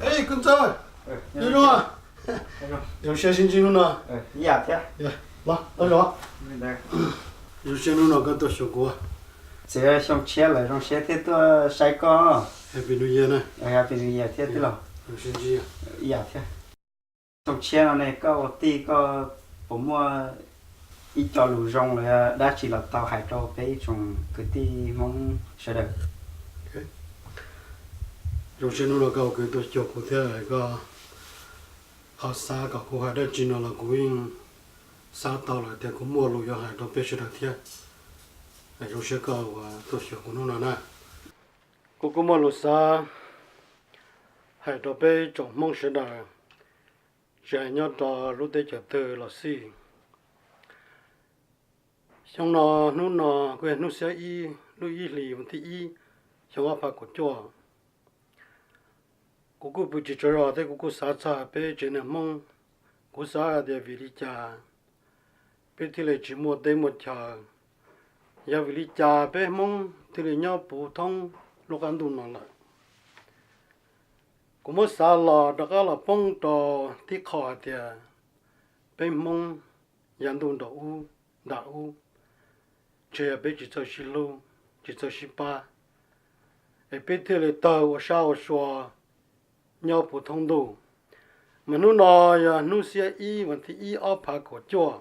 Ej, koj ntxawg, zoo, zoo siab sib ntsib hnub no. Los, los zoo. Zoo siab hnub no koj tuaj xyuas kuv. Txiv, xyoo tshiab lawm zoo siab thiaj tuaj saib koj. Happy New Year na. Happy New Year thiab tij laug. Zoo siab ntsib. Ib yam thiab. Xyoo tshiab no ne koj ua tij koj puas muaj ib co lus zoo los yog dab tsi los tau hais rau peb ib tsoom kwv tij Hmoob sawv daws? Zoo siab hnub no koj ua kwv tuaj xyuas kuv thiab koj ho xav kom kuv hais dab tsi no los kuv yeej xav tau lawm tias kuv muaj lus yuav hais rau peb sawv daws thiab. Zoo siab koj uas tuaj xyuas kuv hnub no na. Kuv kuj muaj lus xav hais rau peb tsoom Hmoob sawv daws, tsis hais nyob rau lub teb chaws twg los xij. Xyoo no, hnub no kuj yog hnub xiab ib lub ib hlis vas thib ib xyoo ob phav kaum cuaj. Kuv kuj pw tsis tsaug zog thiab kuv kuj xav txog peb tsev neeg Hmoob. Kuv xav hais tias vim li cas peb thiaj li tsis muaj teb muaj chaw? Yog vim li cas peb Hmoob thiaj li nyob puv thoob lub qab ntuj no lawm? Kuv muab xav los rov qab los poob rau tib qho hais tias peb Hmoob yav ntuj nraum ub nram ub, ntshe yog peb tsis txawj sib hlub, tsis txawj sib pab, es peb thiaj li tawg ua sab ua sua nyob puv thoob ntuj. Mas hnub no yog hnub xiab ib vas thib ib ob phav kaum cuaj,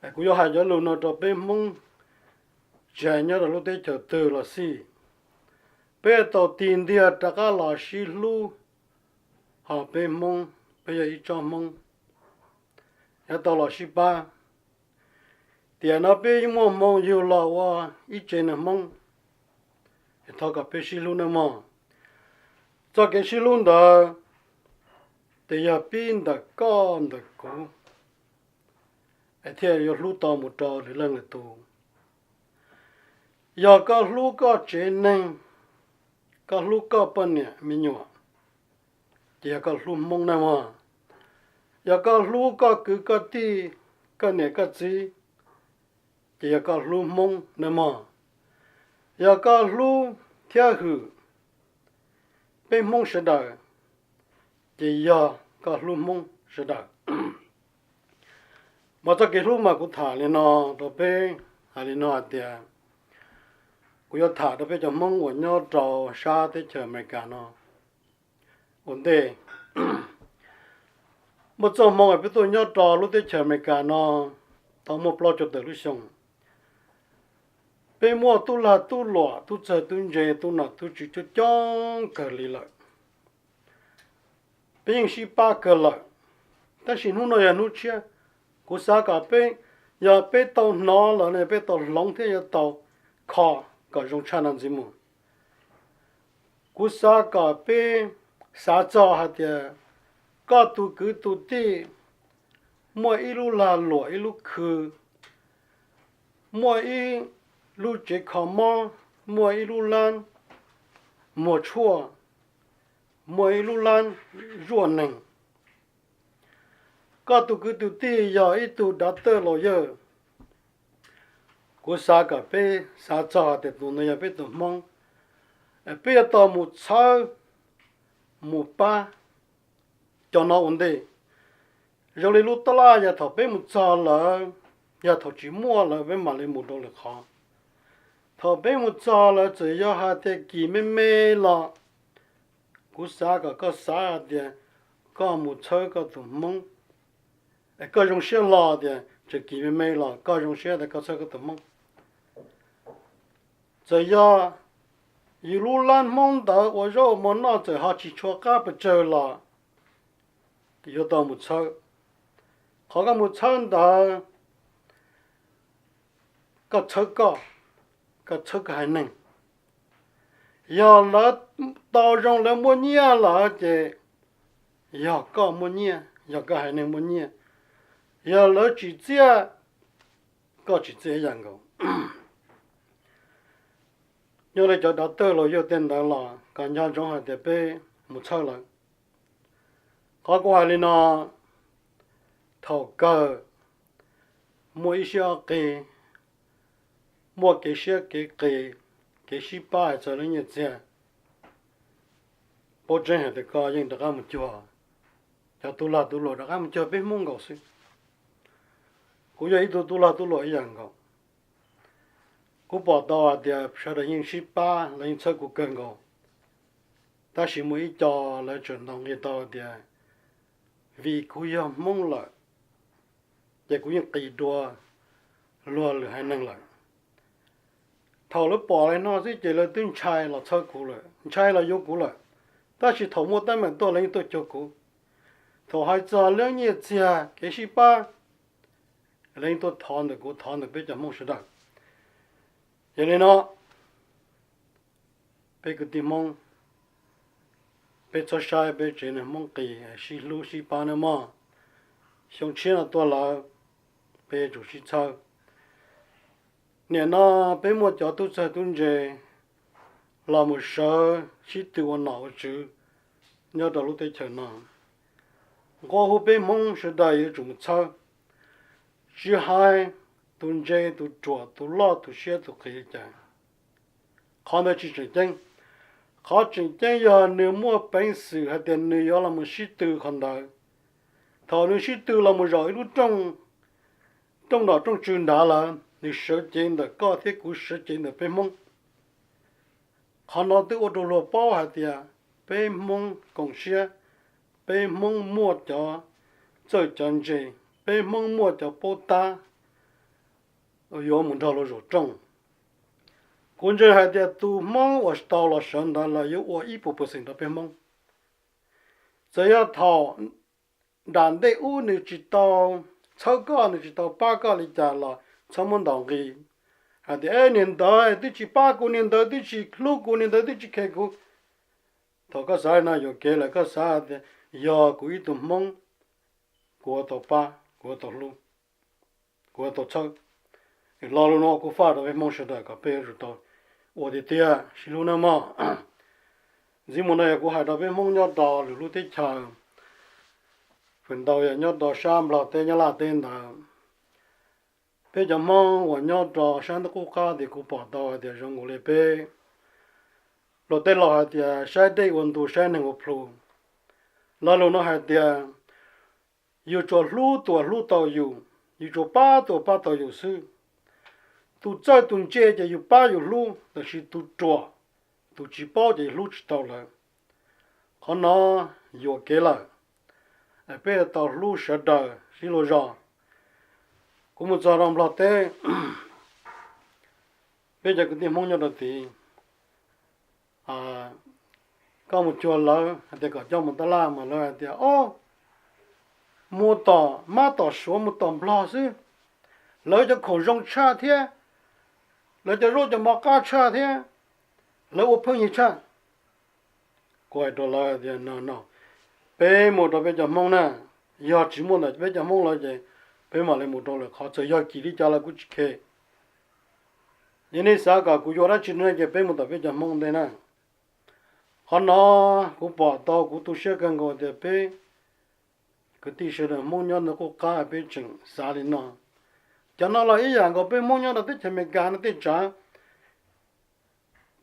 es kuv yuav hais cov lus no rau peb Hmoob, tsis hais nyob rau lub teb chaws twg los xij, peb tau tig ntiag rov qab los sib hlub, ho peb Hmoob, peb yog ib tsob Hmoob, yuav tau los sib pab. Tiam no peb muaj hmoo yug los ua ib tsev neeg Hmoob, es thov kom peb sib hlub nawb mog. Txoj kev sib hlub ntawd, ces yog pib ntawm koj ntawm kuv, es thiaj yuav hlub tau mus rau lwm leej lwm tus. Yog koj hlub koj tsev neeg, koj hlub koj poj niam me nyuam, ces yog koj hlub Hmoob nawb mog. Yog koj hlub koj kwv koj tij, koj niam koj txiv, ces yog koj hlub Hmoob nawb mog. Yog koj hlub thiab hwm peb Hmoob sawv daws, ces yog koj hlub Hmoob sawv daws. Mas txoj kev hlub mas kuv tham li no rau peb, hais li no hais tias kuv yuav tham rau peb cov Hmoob uas nyob rau sab teb chaws Amelikas no ua ntej. Muaj txoj hmoo peb tuaj nyob rau lub teb chaws Amelikas no tau muaj plaub caug tawm lub xyoo. Peb muaj tub lag tub luam, tub txawg tub ntse, tub nom tub tswv coob coob kawg li lawm. Peb yeej sib pab kawg lawm, tab sis hnub no yog hnub tshiab. Kuv xav kom peb, yog peb tau hnov lawm no peb tau hloov thiab yuav tau kho kom zoo tshaj no ntxiv mus. Kuv xav kom peb xav txog hais tias koj tus kwv tus tij muaj ib lub lag luam ib lub khw, muaj ib lub tsev kho mob, muaj ib lub lab muag tshuaj, muaj ib lub lab zuaj neeg. Koj tus kwv tus tij yog ib tug dav tawj laus yawg. Kuv xav kom peb xav txog tias tus no yog peb tus Hmoob, peb yuav tau mus txhawb mus pab cov no ua ntej. Zoo li lub tab laj, yog thaum peb mus txog lawm, yog thaum tsis muaj lawm peb mam li mus rau lwm qhov. Thaum peb mus txog lawm txawm yog hais tias kis me me los, kuv xav kom koj xav hais tias koj mus txhawb koj tus Hmoob, es koj zoo siab hlo tias tseem kis me me los koj zoo siab tias koj txhawb koj tus Hmoob. Txawm yog yus lub lab Hmoob ntawd ua zaub ua mov noj txawm ho tsis tshua qab pes tsawg los yuav tau mus txhawb. Qhov koj mus txhawb ntawd, koj txhawb koj, koj txhawb koj haiv neeg. Yog lawv tau zoo lawv muaj nyiaj lawm ces yog koj muaj nyiaj, yog koj haiv neeg muaj nyiaj. Yog lawv tsim txiaj, koj tsim txiaj ib yam nkaus. Nyob li cov dav tawj laus yawg tej ntawd los koj nco ntsoov hais tias peb mus txhawb lawv. Qhov kuv hais li no, thaum kawg muaj ib siab ob qig, muaj kev siab kev qis, kev sib pab hais txog lub nyiaj txiag. Paub tseeb hais tias koj yeej rov qab mus cuag cov tub lag tub luam, rov qab mus cuag peb Hmoob nkaus xwb. Kuv yog ib tug tub lag tub luam ib yam nkaus. Kuv pom tau hais tias sawv daws yeej sib pab, lawv yeej txhawb kuv kawg nkaus. Tab sis muaj ib co lawv tseem ntaus nqi tau tias vim kuv yog Hmoob lawm, ces kuv yeej qis dua luag lwm haiv neeg lawm. Thaum lawv pom li no xwb ces lawv twb ntshai los txhawb kuv lawm, ntshai los yuav kuv lawm, tab sis thaum muaj teeb meem tuaj lawv yeej tuaj cuag kuv. Thaum hais txog lub nyiaj txiag kev sib pab, lawv yeej tuaj thov ntawm kuv, thov ntawm peb cov Hmoob sawv daws. Yog li no, peb kwv tij Hmoob, peb txhob saib peb tsev neeg Hmoob qis, sib hlub sib pab nawb mog. Xyoo tshiab no tuaj lawm, peb yuav tsum sib txhawb. Nim no peb muaj cov tub txawg tub ntse los mus sawv sib tw ua nom ua tswv nyob rau lub teb chaws no. Nqua hu peb Hmoob sawv daws yuav tsum mus txhawb, tsis hais tus ntse tus ruam, tus loj tus siab tus qis li cas, qhov ntawd tsis tseem ceeb. Qhov tseem ceeb yog nws muaj peev xwm hais tias nws yuav los mus sib tw qhov ntawd. Thaum nws sib tw los mus zaum ib lub rooj, rooj nom rooj tswv nrad lawm, nws sawv cev ntawm koj thiab kuv, sawv cev ntawm peb Hmoob. Qhov no twb ua rau luag paub hais tias peb Hmoob koom siab, peb Hmoob muaj cov txawj cov ntse, peb Hmoob muaj cov paub tab yuav mus nrog luag zaum rooj. Kuv ntseeg hais tias tus Hmoob uas tau los sawv ntawd los yuav ua ib puas percent rau peb Hmoob. Txawm yog thaum nram ntej ub nws tsis tau txhawb koj, nws tsis tau pab koj li cas los txhob muab ntaus nqi hais tias, e, niag ntawd twb tsis pab kuv, niag ntawd twb tsis hlub kuv, niag ntawd twb tsis khe kuv. Thaum koj xav li no yuam kev lawm, koj xav tias yog kuv ib tug Hmoob, kuv yuav tau pab, kuv yuav tau hlub, kuv yuav tau txhawb. Lo lus no kuv faj rau peb Hmoob sawv daws kom peb yuav tsum tau ua tiag tiag, sib hlub nawb mog. Ntxiv mus no yog kuv hais rau peb Hmoob nyob rau lwm lub teb chaws, feem ntau yog nyob rau sab Nplog teb Nyab Laj teb ntawd. Peb cov Hmoob uas nyob rau sab ntuj qub qab tias kuv pom tau hais tias zoo nkaus li peb luag tej laus hais tias saib dej ua ntu, saib neeg ua plhu. Lo lus no hais tias yus tsuas hlub tus uas hlub tau yus, yus tsuas pab tus uas pab tau yus xwb. Tus txawj tus ntse ces yus pab yus hlub, tab sis tus ruam, tus tsis paub ces yus hlub tsis tau lawm. Qhov no yuam kev lawm, peb yuav tau hlub sawv daws sib luag zog. Kuv mus txog rau Nplog teb, peb cov kwv tij Hmoob nyob rau tid, koj mus cuag lawv hais tias kom coj mus tab laj mas lawv hais tias, o, mus tom mab tom suav, mus tom Nplog xwb, lawv cov khoom zoo tshaj thiab, lawv cov zaub cov mov qab tshaj thiab, lawv ua pheej yig tshaj. Kuv hais rau lawv tias, no no, peb mus rau peb cov Hmoob na, yog tsis muaj ntawm peb cov Hmoob lawm ces peb mam li mus rau lwm qhov, txawm yog kim li cas los kuv tsis khe. Yog nej xav kom kuv yuav dab tsi no ces peb mus tom peb cov Hmoob ntej na. Qhov no kuv pom tau kuv tu siab kawg nkaus tias peb kwv tij sawv daws Hmoob nyob ntuj qub qab peb tseem xav li no. Cov no los ib yam nkaus peb Hmoob nyob rau teb chaws Amelikas no tej tsav,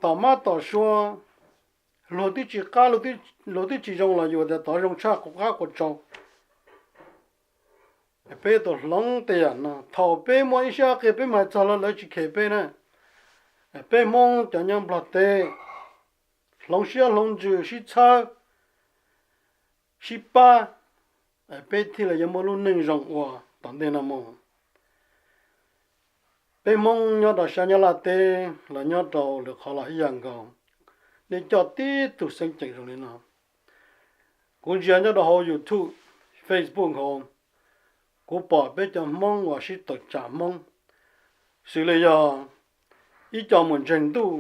tom mab tom suav, luag twb tsis qab, luag twb tsis zoo los yus tias tod zoo tshaj, quav qab quav tsaus. Peb tus hloov tej yam no, thaum peb muaj ib siab qia peb mas txog los lawv tsis khem peb na. Peb Hmoob cov nyob Nplog teb, hloov siab hloov ntsws sib txhawb, sib pab, peb thiaj li yuav muaj lub neej zoo ua tom ntej no mus. Peb Hmoob nyob rau sab Nyab Laj teb los nyob rau lwm qhov los ib yam nkaus, nej coj tib tug xeeb ceem zoo li no. Kuv ntsia nyob rau hauv YouTube, Facebook nkaus, kuv pom peb cov Hmoob uas sib tawm tsam Hmoob, xws li yog ib co mus ntseeg ntuj,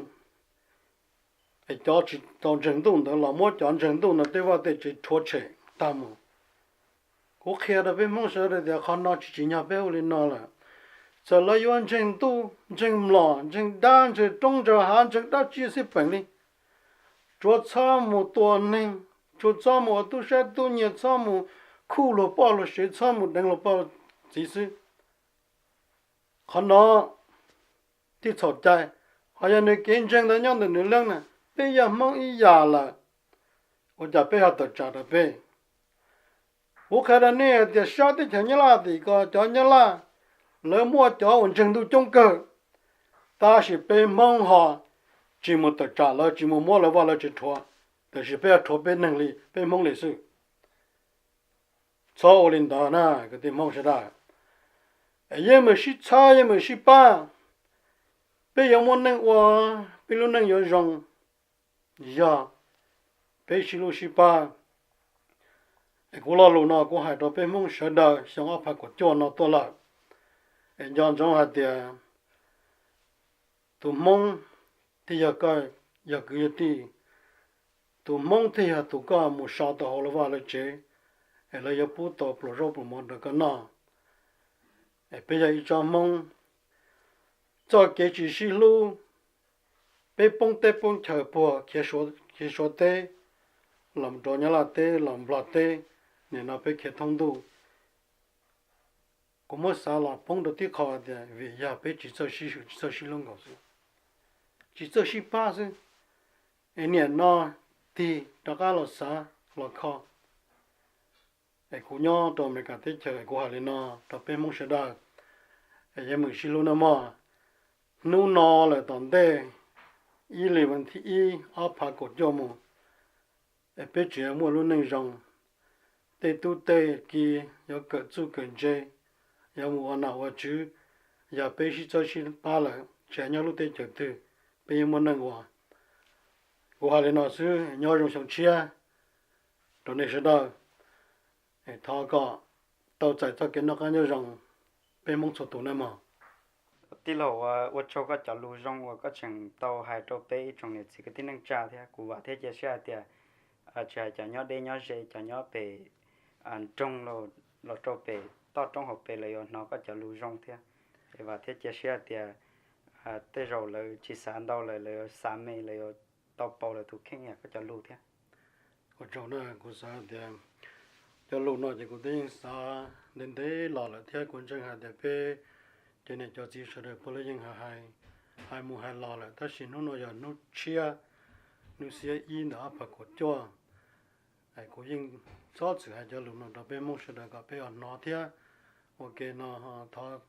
es cov tsis tau ntseeg ntuj ntawd los muab cov ntseeg ntuj no tej vaj tej tsev rhuav tshem tag mus. Kuv qhia rau peb Hmoob sawv daws tias qhov no tsis tsim nyog peb ua li no lawm. Txawm lawv yuav ntseeg ntuj, ntseeg mlom, ntseeg dab, ntseeg roob, ntseeg hav, ntseeg dab tsi xij peem li, tsuas txhob mus tua neeg, tsuas txhob mus ua tub sab tub nyiag, txhob mus khuj luag poj luag sev, txhob mus deev luag poj txiv xwb. Qhov no thiaj txhaum cai. Ho yog nws kev ntseeg ntawd nyob ntawm nws leej na, peb yog Hmoob ib yam lawm. Ua cas peb ho tawm tsam rau peb? Kuv qhia rau nej hais tias sab teb chaws Nyab Laj tim ko cov Nyab Laj lawv muaj cov uas ntseeg ntuj coob kawg, tab sis peb Hmoob ho tsis mus tawm tsam lawv, tsis mus muab lawv vaj lawv tsev rhuav, tiam sis peb rhuav peb neeg li, peb Hmoob li xwb. Txhob ua li ntawd na kwv tij Hmoob sawv daws. Yeej meem sib txhawb, yeej meem sib pab, peb yuav muaj neej ua, peb lub neej yuav zoo yog peb sib hlub sib pab. Es kuv lo lus no kuv hais rau peb Hmoob sawv daws xyoo ob phav kaum cuaj no tuaj lawm. Es nco ntsoov hais tias tus Hmoob thiaj yog koj, yog kwv yog tij. Tus Hmoob thiaj yog tus koj mus so tau hauv lawv vaj lawv tsev, es lawv yuav pub tau pluas zaub pluas mov rau koj noj. Es peb yog ib tsob Hmoob, txoj kev tsis sib hlub, peb poob teb poob chaw puag khiav Suav teb los rau Nyab Laj teb los Nplog teb, nim no peb khiav thoob ntuj. Kuv muab xav los poob rau tib qho tias vim yog peb tsis txawj sib hwm tsis txawj sib hlub nkaus xwb, tsis txawj sib pab xwb. Es nim no tig rov qab los xav los kho. Es kuv nyob rau Amelikas teb chaws kuv hais li no rau peb Hmoob sawv daws, es yeej meem sib hlub nawb mog. Hnub no lawm tom ntej, ib li vas thib ib ob phav kaum cuaj mus, es peb tseem yuav muaj lub neej zoo. Tej tub tej ki yuav kawm txuj kawm ntse, yuav mus ua nom ua tswv, yog peb sib txawb sib pab lawm tsis hais nyob lub teb chaws twg, peb yeej muaj neej ua. Kuv hais li no xwb, nyob zoo xyoo tshiab rau nej sawv daws. Thov kom tau txais txoj kev noj qab nyob zoo peb Hmoob txhua tus nawb mog. Tij laug, ua tsaug koj cov lus zoo uas koj tseem tau hais rau peb ib tsoom niam txiv kwv tij neej tsa thiab. Kuv vam thiab cia siab hais tias tsis hais cov nyob deb nyob ze, cov nyob pem nroog los rau pem toj roob hauv pes lawv yuav hnov koj cov lus zoo thiab. Es vam thiab cia siab hais tias tej zaum lawv tsis xav ntau lawm, lawv yuav xav me, lawv yuav tau pauv lawv tus kheej yam koj cov lus thiab. Ua tsaug na, kuv xav tias cov lus no ces kuv twb yeej xav ntev ntev los lawm thiab kuv ntseeg hais tias peb cov niam cov txiv sawv daws puav leej yeej hais mus hais los lawm, tab sis hnub no yog hnub tshiab, hnub xiab ib ntawm ob phav kaum cuaj. Kuv yeej txhob txwm hais cov lus no rau peb Hmoob sawv daws kom peb ho hnov thiab. Ua ke no thov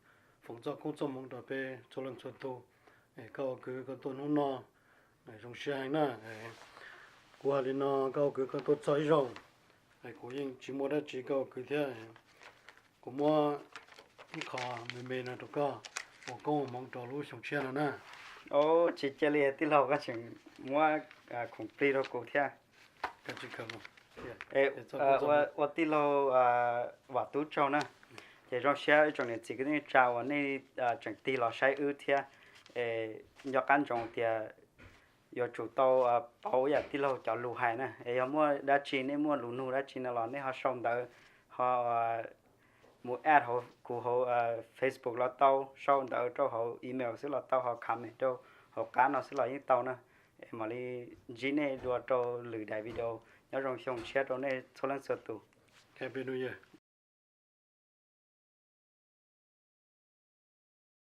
foom txoj koob txoj hmoov rau peb txhua leej txhua tus. Koj ua kwv koj tuaj hnub no zoo siab heev na. Kuv hais li no, koj ua kwv koj tuaj txog ib zaug, kuv yeej tsis muaj dab tsi koj ua kwv thiab. Kuv muab ib qho me me no rau koj ua koob ua hmoov rau lub xyoo tshiab no na. Tsis cia li tij laug, koj tseem muab khoom plig rau kuv thiab. Ua tij laug Vam Tub tsaug na. Ces zoo siab ib tsoom niam txiv kwv tij neej tsa uas nej tseem tig los saib wb thiab. Nco qab ntsoov tias yuav tsum tau pauv yam tij laug cov lus hais na. Es yog muaj dab tsi, nej muaj lus nug dab tsi no los nej ho sau ntawv, ho mus add hauv kuv hauv Facebook los tau, sau ntawv rau hauv email xwb los tau, ho comment rau hauv qab no xwb los yeej tau na. Es mam li ntsib nej dua rau lwm daim video. Nyob zoo xyoo tshiab rau nej txhua leej txhua tus. Happy New Year.